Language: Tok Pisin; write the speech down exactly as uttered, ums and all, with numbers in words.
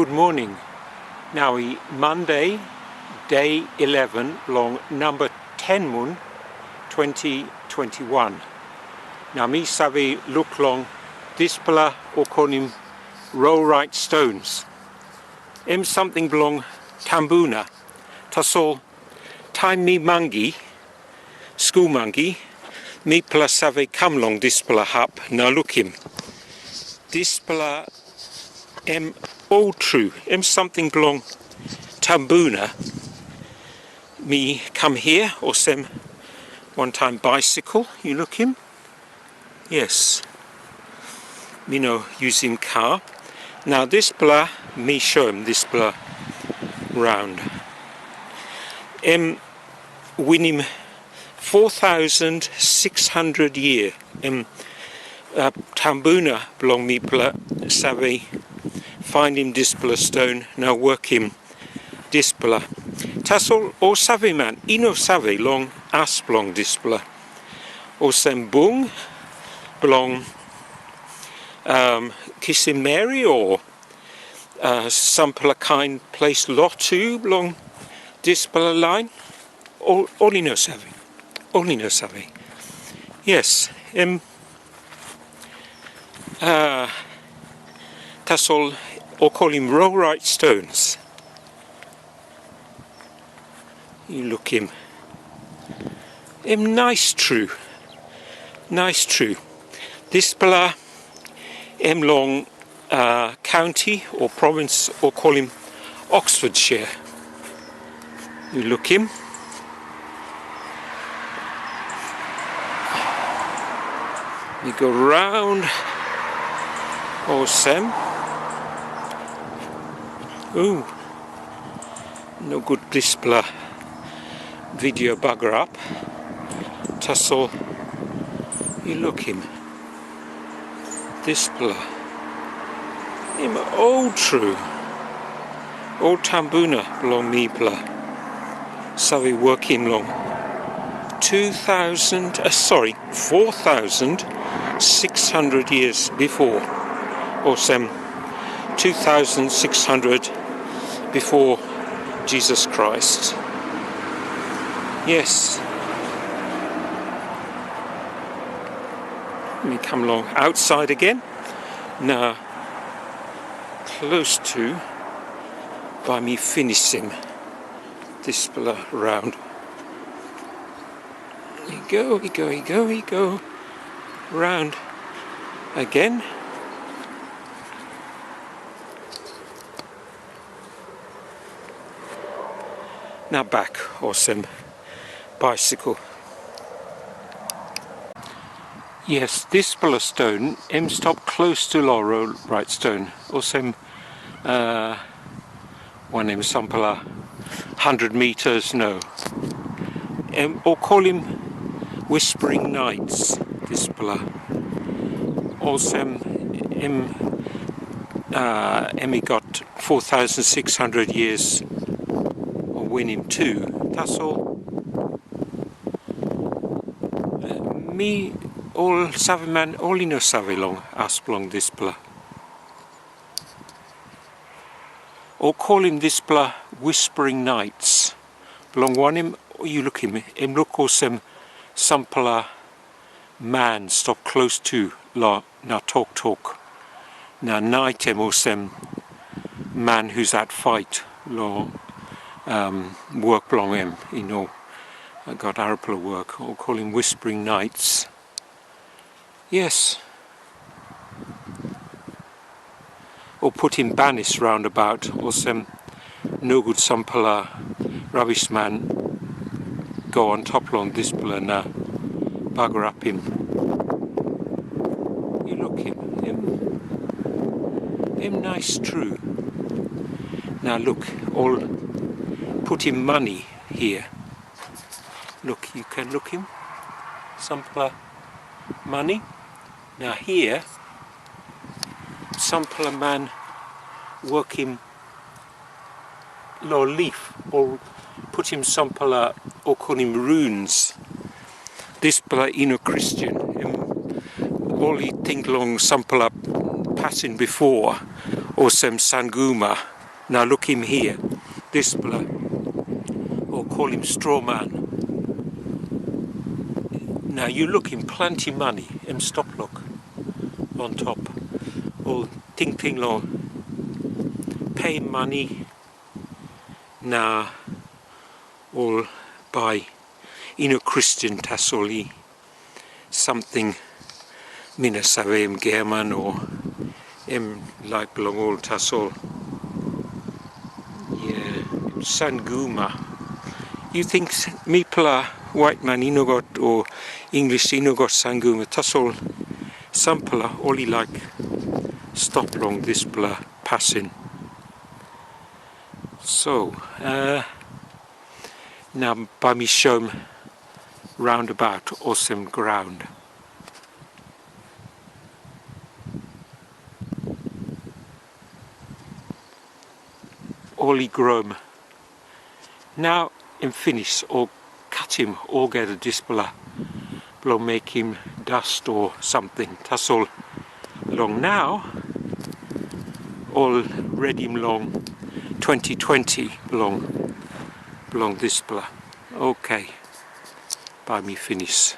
Good morning. Nau i Monday, day eleven long namba ten mun, twenty twenty-one. Na mi save luk long dispela ol kolim Rollright Stones. Em samting bilong Tambuna. Tasol taim mi mangi, skul mangi, mipela save kam long dispela hap na lukim. Dispela em ol tru, em samting bilong Tambuna. Mi kam hia olsem wantaim bicycle, yu lukim? Yes. Mi no yusim kar. Na dispela mi soim dispela raun. Em winim four thousand six hundred year. Em uh, Tambuna bilong mipela save fainim dispela ston na wokim dispela. Tasol ol saveman i no save long as bilong dispela. Olsem bung bilong um, kisim meri o uh, sampela kain ples lotu bilong dispela lain. Ol i no save. Ol i no save. Yes, em uh, tasol ol kolim Rollright Stones. Yu lukim. Em nais tru. Nais tru. Dispela em long uh, county o provins ol kolim Oxfordshire. Yu lukim. Mi go raun olsem. U, nogut dispela video bagarap. Tasol yu lukim. Dispela em ol tru, ol Tambuna bilong mipela save wokim long two thousand, uh, sorry, four thousand six hundred years before, olsem two thousand six hundred before Jesus Christ. Yes. Mi kam long outside again. Na close to bai mi finisim dispela raun. I go, i go, i go, i go. Raun again. Na bak olsem bicycle. Yes, dispela ston em stap klostu long Rollright Stone, olsem uh, wanem sampela hundred meters no. Em ol kolim Whispering Knights dispela. Olsem em uh, em i gat four thousand six hundred years o winim tu. Tasol mi ol saveman ol i no save long as bilong dispela. Ol kolim dispela Whispering Knights. Bilong wanem yu lukim em luk olsem sampela man stap klostu long na toktok. Na nait em olsem man husat fait long um, wok bilong em, you know, gat arapela wok, ol kolim Whispering Knights. Yes. O putim banis raundabaut, olsem nogut sampela rabisman go antap long dispela na bagarapim. Yu lukim em, em nais tru. Na luk, ol putim mani hia. Luk, yu ken lukim sampela mani. Na hia sampela man wokim long lif o putim sampela o kolim runes. Dispela i no Kristen, em ol i ting long sampela pasin bipo, Olsem sanguma. Na lukim hia, dispela, o kolim stroman. Na yu lukim planti mani em stap long on top. Ol tingting long pe mani na ol bai i no Kristen tasol i samting mi no save em giaman o em laip bilong ol tasol. Ia, sanguma. Yu ting mipela waitman i no gat o Inglis i no gat sanguma, tasol sampela ol i laik stap long dispela pasin. So, uh, na bai mi soim roundabout olsem graun. Ol i grom. Nau em pinis ol katim olgeta dispela bilong mekim dust o samting. Tasol long nau ol redim long twenty twenty bilong, bilong dispela. Oke, bai mi pinis.